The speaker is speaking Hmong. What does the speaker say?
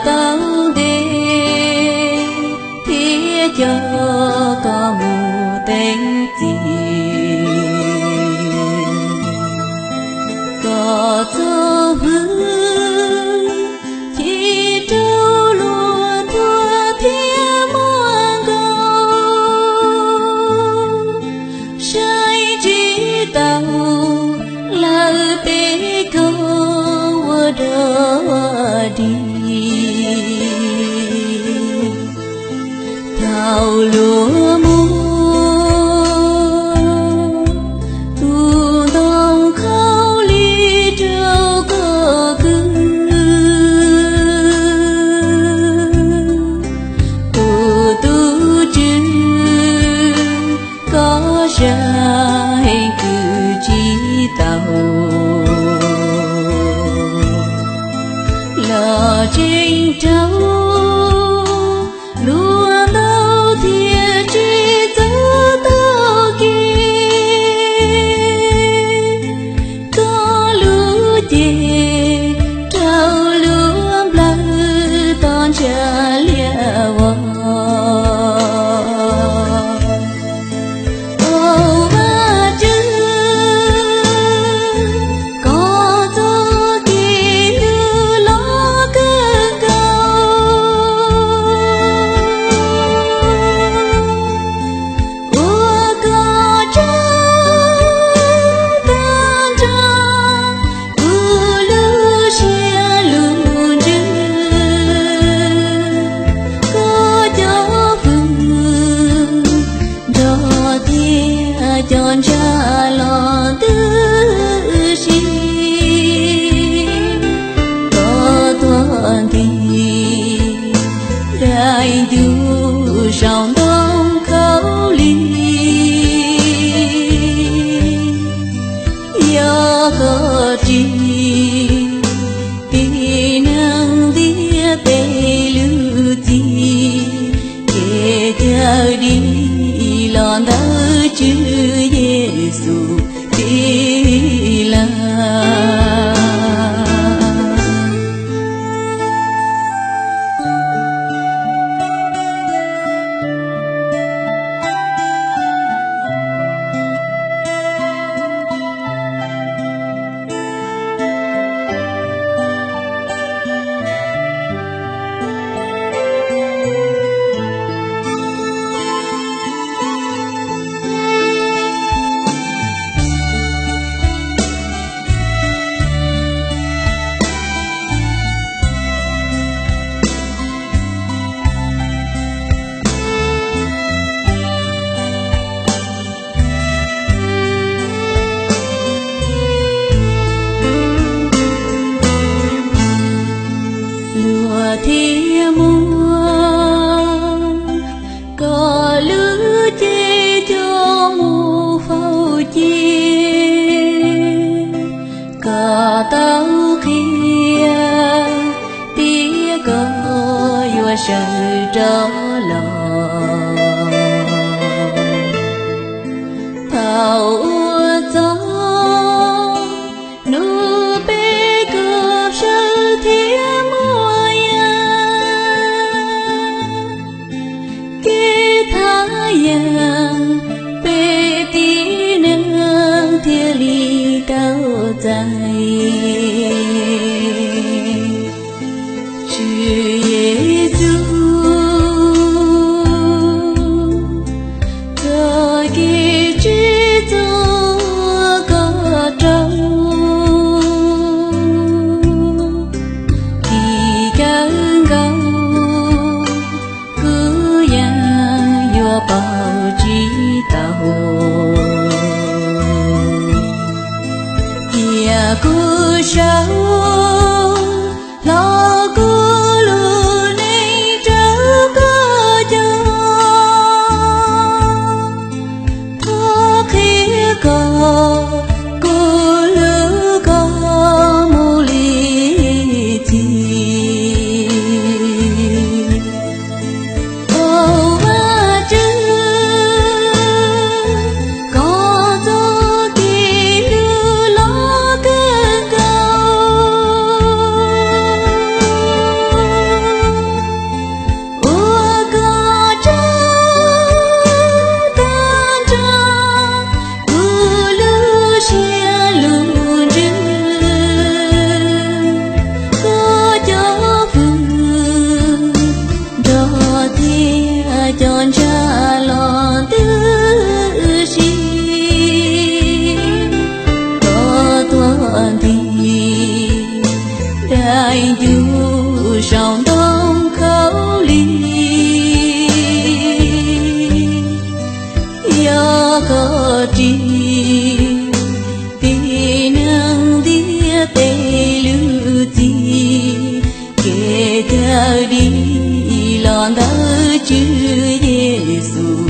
tau ntev thiab coj koj mus teev txim. Koj txoj hwj chim rau luag tuag thiab muaj nkaus, saib tsis taus lawv tej khoom ua dog dig. Thaum luag muab tus ntoo khaub lig rau koj kwv, kuv tus Tswv, koj saib kwv tsis tau. Los tseem raug luag ntaus thiab tsis txawj taug kev, koj lub cev raug luag nplawm to ntsha liab vog. Au Vajtswv, koj txoj kev hlub loj kawg nkaus, ua koj tsaug tag nrho kuv lub siab lub ntsws. Koj cov hwj nrog thiab cov ntshav los ntws si, koj tuag nti daim ncuv saum ntoo khaub lig. Yog koj tsis tiv neeg ntiab peb lub txim, ces cawm dim los ntawm Tswv Yexus txiv lawm. Luag thiaj muab koj lub cev coj mus faus cia. Koj tau qhia tias koj yuav sawv rov los. Thaum ua txoj hnub peb kov sawv thiab muaj yas, kev thaj yeeb peb tib neeg thiaj li tau txais. Tswv Yexus, Tais ncuj saum ntoo khaub lig, yog koj ris tib neeg ntiaj teb lub txim, kev cawm dim los ntawm Tswv Yexus.